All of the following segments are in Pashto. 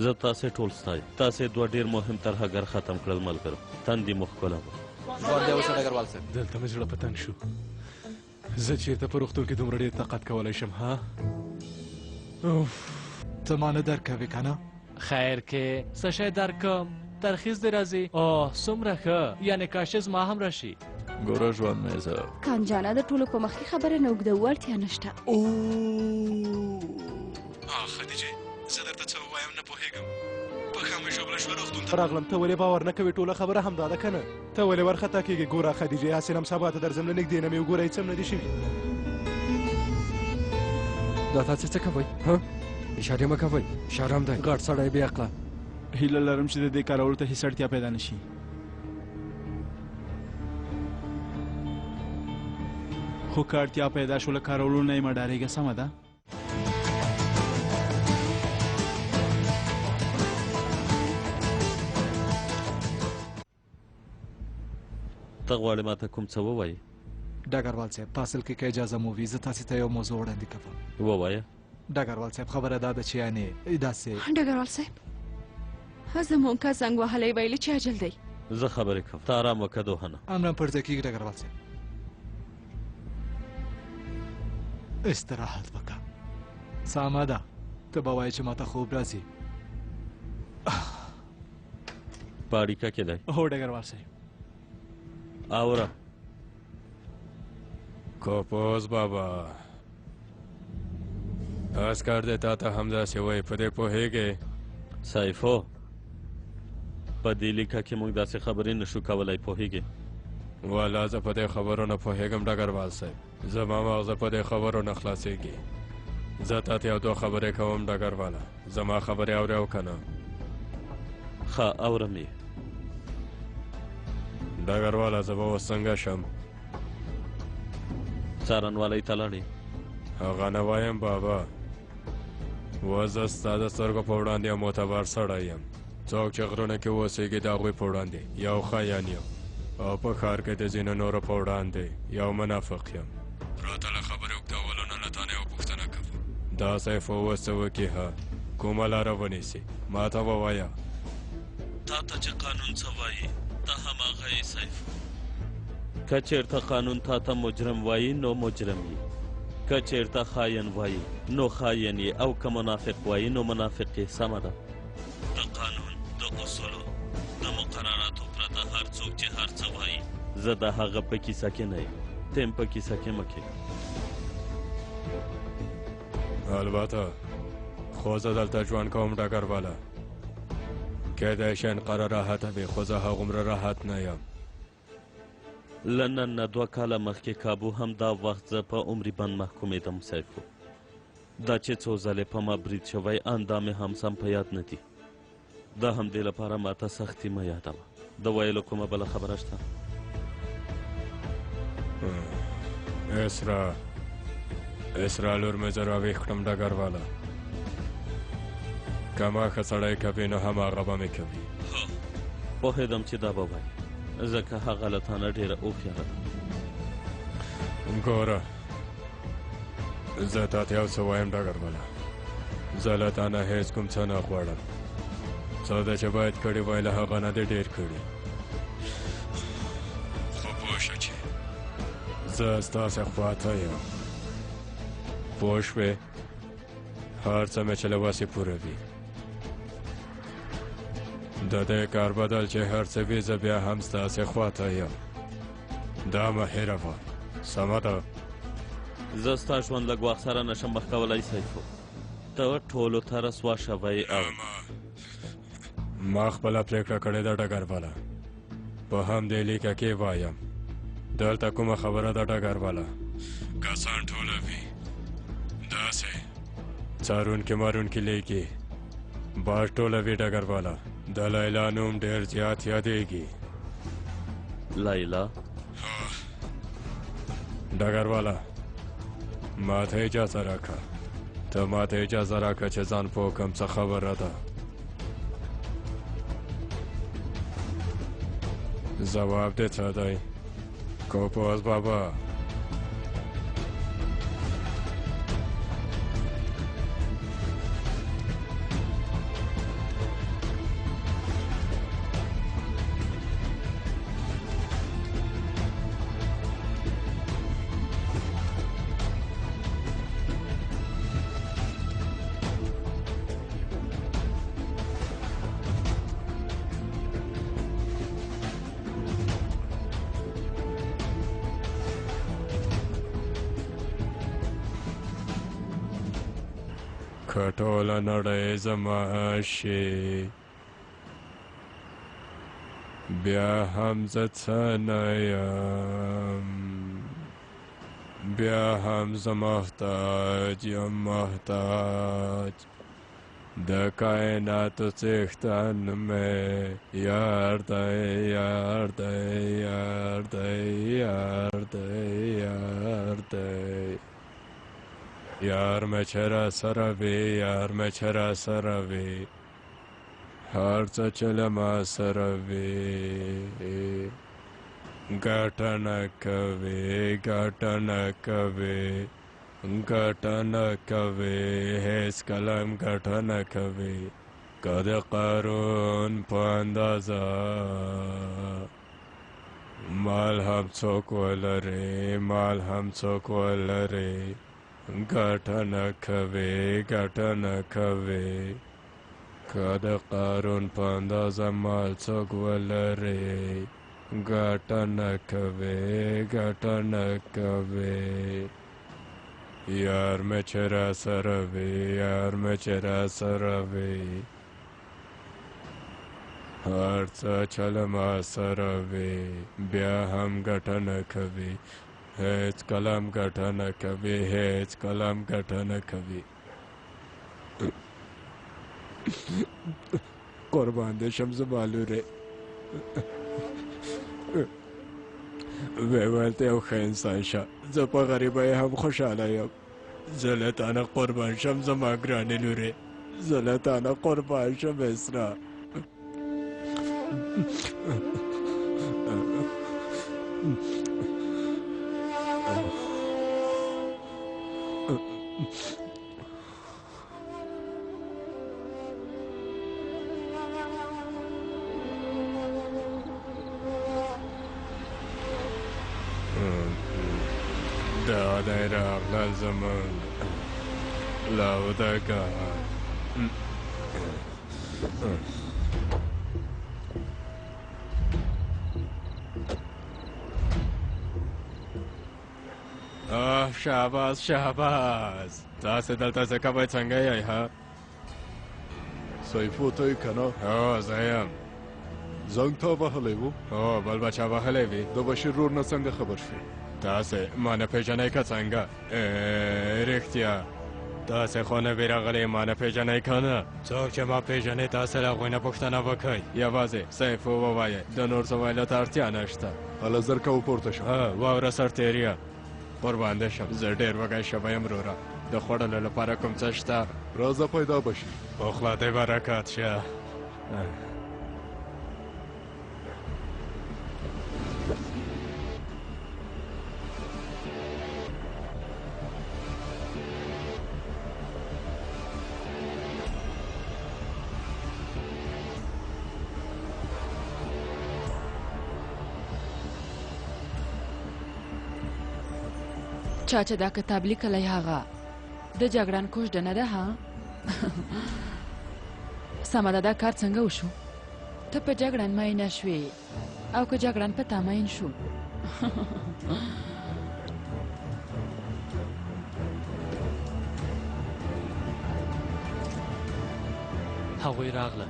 زه تاسې ټول ستایم. تاسې دوه ډېر مهم ترهګر ختم کړل ملګرو. تندې مو ښکله وه. ژوندی اوسه ډګروال صاحب. دلته مې زړه په تنګ شو. زه چېرته په روغتون کې دومره ډېر طاقت کولی شم؟ ها، ته ما نه درک کوې که نه؟ خیر کې څه شی درک کوم؟ ترخیص دې راځي. اوه څومره ښه، یعنې کاش زما هم راشي. ګوره ژوند مې زه کانجانه د ټولو په مخکې خبره نه اوږدوو، اړتیا نشته. خدیجې، زه درته څه ووایم نه پوهېږم. پښه مې ژوبله شوه، روغتون ته راغلم. ته ولې باور نه کوې؟ ټوله خبره همدا ده که نه؟ ته ولې ورخطا کېږې؟ ګوره خدیجې، هسې نه هم سبا ته درځم، له نږدې نه مې وګوره، هېڅ هم نه دي شوي. دا تاسې څه کوئ؟ ها، اشارې مه کوئ، شرم دی. غټ سړی بې عقله. هیله لرم چې د دې کارولو ته هېڅ اړتیا پیدا نه شي. خو که اړتیا پیدا شوه له کارولو نه یې مه ډارېږه، سمه ده؟ ته غواړې ما ته کوم څه ووایې؟ ډګروال صاحب، په اصل کې که اجازه مو وي، زه تاسې ته یو موضوع وړاندې کوم. ووایه. ډګروال صاحب، خبره دا ده چې یعنې داسې. ډګروال صاحب، زموږ کس زنګ وهلی، ویلي چې عجل دی. زه خبرې کوم، ته آرام وکړه دوهنه. امرم پر ځای کېږي ډګروال صاحب. استراحت وکړه. سمه ده، ته به وایې چې ماته خوب راځي. په اړیکه کې دی. هو ډګروال صاحب. اوره کوپوز بابا، عسکر دې تا ته همداسې وایي، په دې پوهېږې؟ سیفو، په دې لیکه کې موږ داسې خبرې نشو کولی، پوهېږې؟ والا زه په دې خبرو نه پوهېږم ډګروال صاحب، زما ماغزه په دې خبرو نه خلاصېږي. زه تا ته یو دوه خبرې کوم ډګرواله، زما خبرې اورې او که نه؟ ښه، اورم یې. ډګرواله، زه به اوس څنګه شم؟ څارنوالۍ ته لاړې؟ هغه نه وایم بابا، اوس زه ستا د سترګو په وړاندې یو معتبر سړی یم. څوک چې غرونو کې اوسېږي د هغوی په وړاندې یو خاین یم، او په ښار کې د ځینو نورو په وړاندې یو منافق یم. پرته له خبرې اوږدولو نه له تا نه یوه پوښتنه کوم، دا سیفو اوس څه وکړي؟ ها، کومه لاره ونیسي؟ ما ته ووایه. تا ته چې قانون څه وایي، ته هماغه یې سیفو. که چېرته قانون تا ته مجرم وایي نو مجرم یې، که چېرته خاین وایي نو خاین یې، او که منافق وایي نو منافق یې. سمه ده؟ د قانون د اصولو د مقرراتو پرته هر څوک چې هر څه وایي، زه د هغه په کیسه کې نه یم. تم په کیسه کې مه کېږه. البته، خو زه دلته ژوند کوم ډګرواله. کیدای شي انقره راحته وي، خو زه هغومره راحت نه یم. له نن نه 2 کاله مخکې کابو هم دا وخت زه په عمري بند محکومېدم سیفو. دا چې څو ځلې په ما برید شوی، ان دا مې هم سم په یاد نه دي. د همدې لپاره ما ته سختي مه یادوه. د ویلو کومه بله خبره شته؟ اسرا لور مې زه راویښ کړم ډګرواله. که ما ښه سړی کوي نو هماغه به مې کوي. هو، پوهېدم چې دا به وایي، ځکه هغه له تا نه ډېره هوښیاره ده. ګوره، زه تا ته یو څه وایم ډګرواله، زه له تا نه هېڅ کوم څه نه غواړم. څه ده چې باید کړي وای له هغه نه دې ډېر کړي، خو پوه شه چې زه ستاسې خوا ته یم. پوه شوې؟ هر څه مې چې له وسې پوره وي. د دې کار بدل چې هر څه وي، زه بیا هم ستاسې خوا ته یم. دا مه هېروه، سمه ده؟ زه ستا ژوند له ګواښ سره نشم مخ کولی سیفو. ته ټولو ته رسوا شوی او ما خپله پرېکړه کړې ده ډګرواله. په همدې لیکه کې وایم، دلته کومه خبره ده ډګرواله؟ کسان ټولوي، داسې څارونکي مارونکي لیکي، باز ټولوي ډګرواله. د لیلا نوم ډېر زیات یادېږي. لیلا؟ ډګرواله، ما ته اجازه راکړه، ته ما ته اجازه راکړه چې ځان پوه کړم څه خبره ده. ځواب دې څه دی کوپوز بابا؟ که ټوله نړۍ زما شي بیا هم زه څه نه یم، بیا هم زه محتاج یم، محتاج د کائناتو څښتن مې یار دی، یار دی، یار دی، یار دی، یار دی. یار مې چې راسره وي، یار مې چې راسره وي، هر څه چې له ما سره وي ګټه نه کوي، ګټه نه کوي، ګټه نه کوي، هېڅکله هم ګټه نه کوي. که د قارون په اندازه مال هم څوک ولري، مال هم څوک ولري، ګټه نه کوي، ګټه نه کوي. که د قارون په اندازه مال څوک ولري، ګټه نه کوي، ګټه نه کوي. یار مې چې راسره وي، یار مې چې راسره وي، هر څه چې له ما سره وي بیا هم ګټه نه کوي، هېڅکله هم ګټه نه کوي، هېڅکله هم ګټه نه کوي. قربان دې شم زما لورې. ویې ویل ته یو ښه انسان شه، زه په غریبۍ هم خوشحاله یم. زه له تا نه قربان شم زما ګرانې لورې، زه له تا نه قربان شم اسرا. دا دی راغلل زموږ لودګان. آه شاباس شاباس، تاسې دلته څه کوئ؟ څنګه یئ؟ ها سیفو ته یې که نه؟ هو زه یم. زنګ تا وهلی و؟ هو بل به چا وهلی وي. د بشیر ورور نه څنګه خبر شوې؟ تاسې ما نه پېژنئ که څنګه؟ رښتیا تاسې خو نه وي راغلي، ما نه پېژنئ که نه؟ څوک چې ما پېژني تاسې له هغوی نه پوښتنه وکړئ. یوازې سیفو ووایئ، د نور څه ویلو ته اړتیا نشته. هله زر کوه پورته شه. واوره سرتېریه، قربان دې شم، زه ډېر وږی شوی یم وروره. د خوړلو لپاره کوم څه شته؟ راځه پیدا به شي. په خوله دې برکت شه. چا چې دا کتاب لیکلی هغه د جګړن کوژده نه ده؟ ها سمه ده. دا کار څنګه وشو؟ ته په جګړن مینه شوې او که جګړن په تا مین شو؟ هغوی راغله.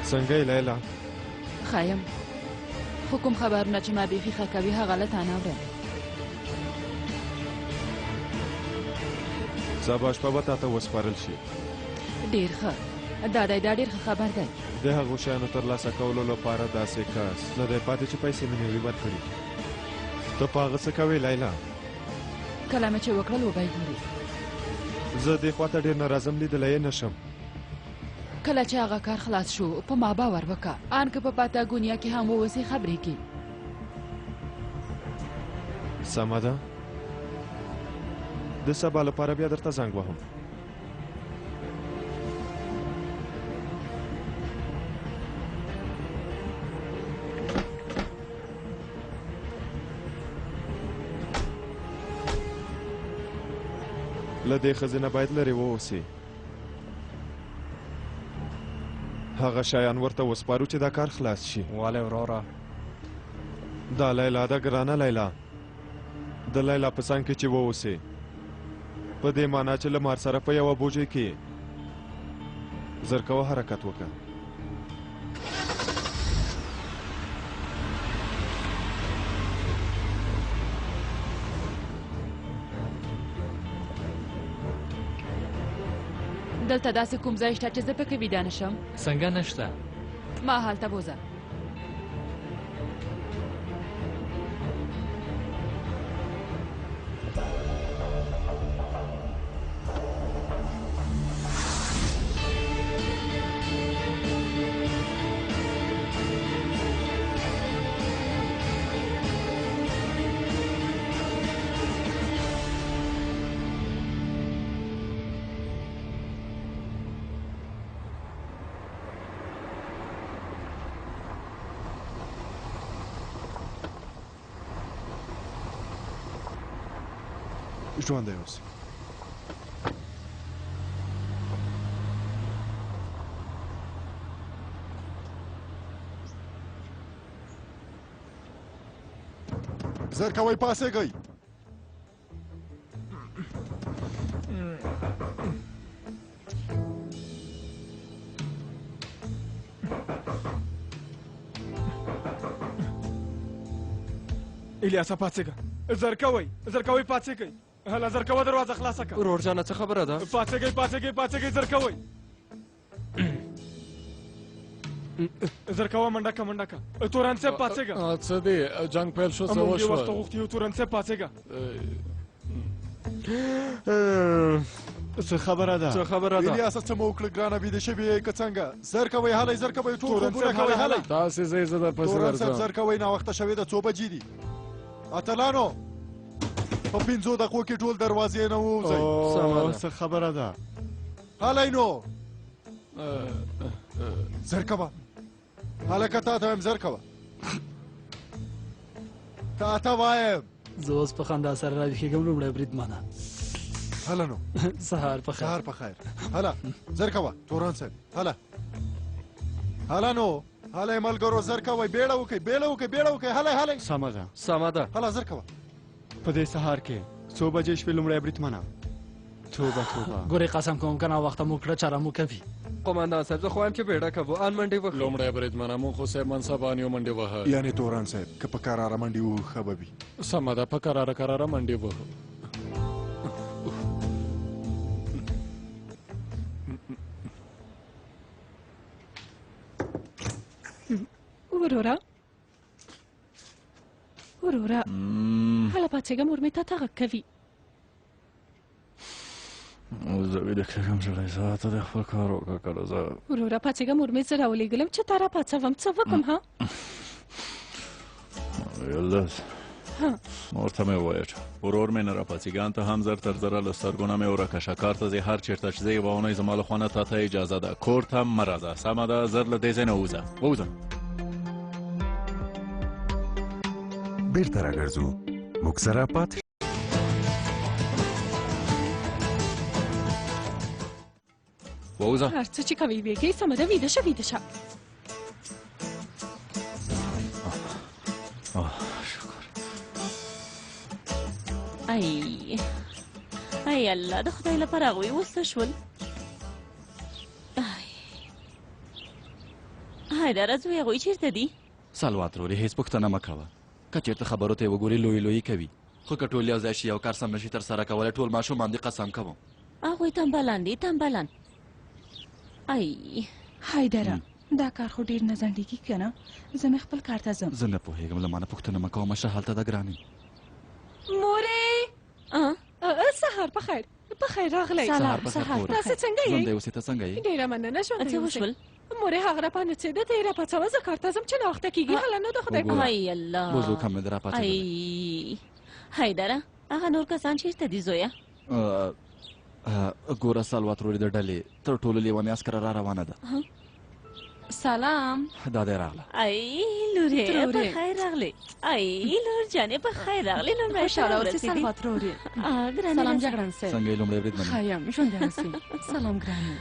څنګه یې لیلا؟ ښه یم، خو کوم خبرونه چې ما بیخي ښه کوي هغه له تا نه اورم. سبا شپه به تا ته وسپارل شي. ډېر ښه، دا دی، دا ډېر ښه خبر دی. د هغو شیانو ترلاسه کولو لپاره داسې کس نه دی پاتې چې پیسې مې نه وي ورکړي. ته په هغه څه کوې لیلا؟ کله مې چې وکړل وبه یې ګورې. زه دې خواته ډېر نه راځم، لیدلی یې نه شم. کله چې هغه کار خلاص شو په ما باور وکړه، ان که په پاتاګونیا کې هم واوسې خبرېږي. سمه ده، د سبا لپاره بیا درته زنګ وهم. له دې ښځې نه باید لرې واوسې. هغه شیان ورته وسپارو چې دا کار خلاص شي. ولې وروره؟ دا لیلا ده ګرانه لیلا. د لیلا په څنګ کې چې واوسې، په دې معنا چې له مار سره په یوه بوجۍ کې یې. زر کوه حرکت وکړه. دلته داسې کوم ځای شته چې زه پکې ویده نه شم؟ څنګه نشته؟ ما هلته بوځه. ژوندی اوسې. زر کوئ پاڅېږئ. الیاسه پاڅېږه. زر کوئ، زر کوئ پاڅېږئ. هله زر کوه دروازه خلاصه کړه. ورور جانه څه خبره ده؟ پاڅېږئ پاڅېږئ پاڅېږئ زر کوئ. زر کوه منډه که منډه که. تورن صاحب پاڅېږه. څه دی جنګ پیل شو؟ څه موږ یې وشول؟ وخته غوښتي یو. تورن صاحب پاڅېږه. څه خبره ده؟ څه خبره ده؟ الیاسه څه مو وکړه ګرانه؟ ویده شوې یې که څنګه؟ زر کوئ هلی، زر کوئ، ټول تورن خوبونه صاحب کوئ هله، هلی. تاسې ځئ زه درپسې تورن صاحب درځم. زر کوئ، ناوخته شوې ده. څو بجې دي؟ اتلانو په 5 دقیقو کې ټول دروازې نه ووځئ. سمه ده. څه خبره ده؟ هلی نو زر کوه هلکه، تا ته وایم زر کوه، تا ته وایم. زه اوس په خندا سره راویښېږم لومړی بریدمنه. هله نو سهار په خیر. سهار په خیر. هله زر کوه تورن صاحب. هله هله نو هلی ملګرو زر کوئ، بیړه وکئ بیړه وکئ بیړه وکئ. هلی هلی. سمه ده سمه ده. هله زر کوه. په دې سهار کې څو بجې شوې لومړی بریدمنه؟ توبه توبه. ګورې قسم کوم که ناوخته مو کړه چاره مو کوي. قومندان صاحب زه خو وایم چې بیړه کوو، ان منډې وهو. لومړی بریدمنه مونږ خو صاحب منصبان یو منډې وهه. یعنې تورن صاحب که په کراره منډې وهو ښه به وي. سمه ده، په کراره کراره منډې وهو. وروره وروره هله پاڅېږه، مور مې تا ته غږ کوي. زه ویده کېږم سړی، زه ته د خپل کار وکړه کله زه. وروره پاڅېږه، مور مې زه راولېږلم چې تا راپاڅوم. څه وکړم؟ ها یلدز مور ته مې وویه چې ورور مې نه راپاڅېږي، ان ته هم زر تر زره له سترګو نه مې ورکه شه. کار ته ځې هر چېرته چې ځې یوه اونۍ زما له خوا نه تا ته اجازه ده. کور ته مه راځه، سمه ده؟ زر له دې ځای نه ووځه، ووځه. بیرته راګرځو، موږ سره پاتې ووځه. هر څه چې کوې ویې سمه ده. ویده شه ویده شه. شکر. ای ای الله، د خدای لپاره هغوی اوس څه شول؟ حیدره زوی هغوی چېرته دي؟ سلوات رورې هېڅ پوښتنه مه کوه. که چېرته خبرو ته یې وګورې لوی لویي کوي، خو که ټول یو ځای شي یو کار سم نشي ترسره کولی. ټول ماشومان دي قسم کوم. هغوی تنبلان دي تنبلان. ای حیدره دا کار خو ډېر نه ځنډېږي که نه؟ زه مې خپل کار ته ځم. زه نه پوهېږم، له ما نه پوښتنه مه کوه. مشره هلته ده ګرانې. مورې سهار په خیر. په خیر راغلی. سهار په خیر. تاسې څنګه یئ؟ ژوندی اوسې. ته څنګه یې؟ ډېره مننه، ژوندی څه وشول؟ مورې هغه راپانڅېده، ته یې راپاڅوه، زه کار ته ځم چې ناوخته کېږي. هله نو د خدای په ای الله بوزو کم مې ده راپاڅېدلی. ای حیدره هغه نور کسان چېرته دي زویه؟ ګوره سلوات رورې د ډلې تر ټولو لیونۍ عسکره را روانه ده. سلام. دا دی راغله. ای لورې، په خیر راغلې. ای لور جانې، په خیر راغلې. لومړی خوشحاله اوسې. سلوات ترورې. سلام جګړن صاحب. څنګه یې لومړی برید منې؟ ښه یم، ژوندی اوسې. سلام ګرانې.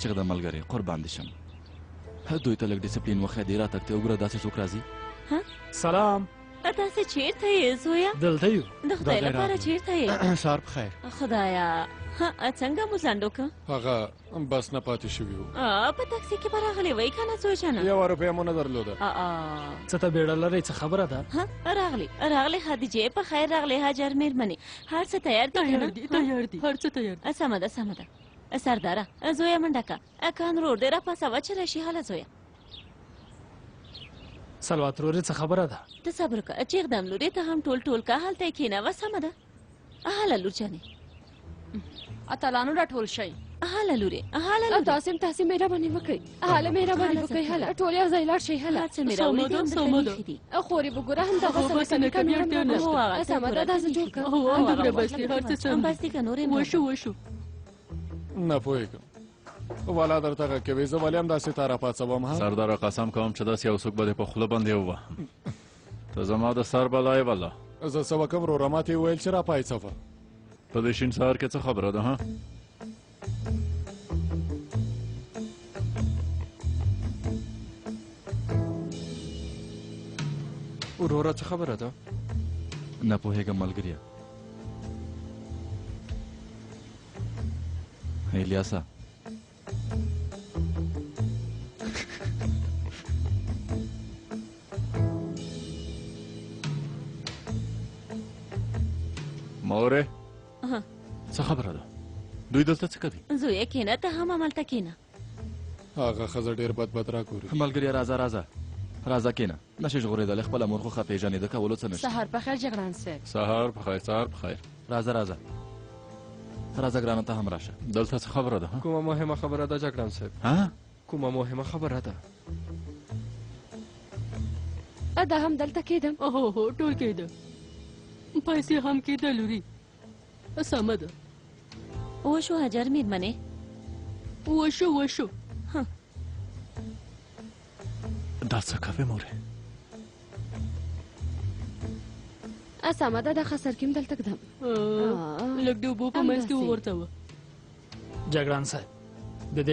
چغه د ملګرې، قربان دې شم. دوی ته لږ ډیسپلین وښیه. دې راتګ ته وګوره، داسې څوک راځي. سلام. تاسې چیرته یې زویه؟ دلته یو. د خدای لپاره چیرته یې؟ سهار په خیر. خدایا، څنګه مو ځنډ وکړ؟ هغه بس نه پاتې شوي وو. په تاکسي کې به راغلې وای که نه زوی جانه؟ یوه روپۍ مو نه درلوده. څه ته بیړه لرئ؟ څه خبره ده؟ راغلې راغلې خدیجې، په خیر راغلې. هاجر مېرمنې، هر څه تیار دي که نه؟ تیار دي، هر څه تیار دي. سمه ده سمه ده. سرداره زویه منډه که، کان ورور دې راپاڅوه چې راشي. هله زویه. سلوات ترورې، څه خبره ده؟ ته صبر وکړه، چیغ دم لورې، ته هم ټول ټول که، هلته یې کښېنوه. سمه ده. هله لور جانې. اتلانو راټول شئ. هله لورې، هله لورې. تاسې هم تاسې مهرباني وکړئ. هله مهرباني وکړئ. هله ټول یو ځای لاړ شئ. هله. هر څه مې راوړي دي، سمه ده. خورې وګوره، همدغه سمه کوي. سمه ده، داسې جوړ کړه. همدومره بس دي، هر څه سم بس دي که نورې؟ وشو وشو. نه پوهېږم والا درته غږ کوي، زه ولې همداسې تا راپاڅوم؟ ها سرداره، قسم کوم چې داسې یو څوک به دې په خوله باندې ووهم. ته زما د سر بلا یې والا. زه څه وکړم وروره، ما ته یې وویل چې راپاڅوه. په دې شین سهار کې څه خبره ده؟ ها وروره، څه خبره ده؟ نه پوهېږم ملګریه. الیاسه، مورې، څه خبره ده؟ دوی دلته څه کوي؟ زویه کښېنه، ته هم هملته کښېنه. هغه ښځه ډېر بد بد راګوري. ملګریه راځه راځه راځه، کښېنه. نشې ژغورېدلی، خپله مور خو ښه پېژنې، د کولو څه نشته. سهار په خیر جګړن صاحب. سهار په خیر، سهار په خیر. راځه راځه راځه ګرانه، ته هم راشه. دلته څه خبره ده؟ کومه مهمه خبره ده جګړن صاحب؟ ها؟ کومه مهمه خبره ده؟ دا هم دلته کېدم. هو هو، ټول کېده، پیسې هم کېده لوري. سمه ده. وشو هاجر مېرمنې؟ وشو وشو. دا څه کوې مورې؟ سمه ده، دا خسرکي هم دلته ږدم. لږ د اوبو په منځ کې وغورځوه. جګړن صاحب، د دې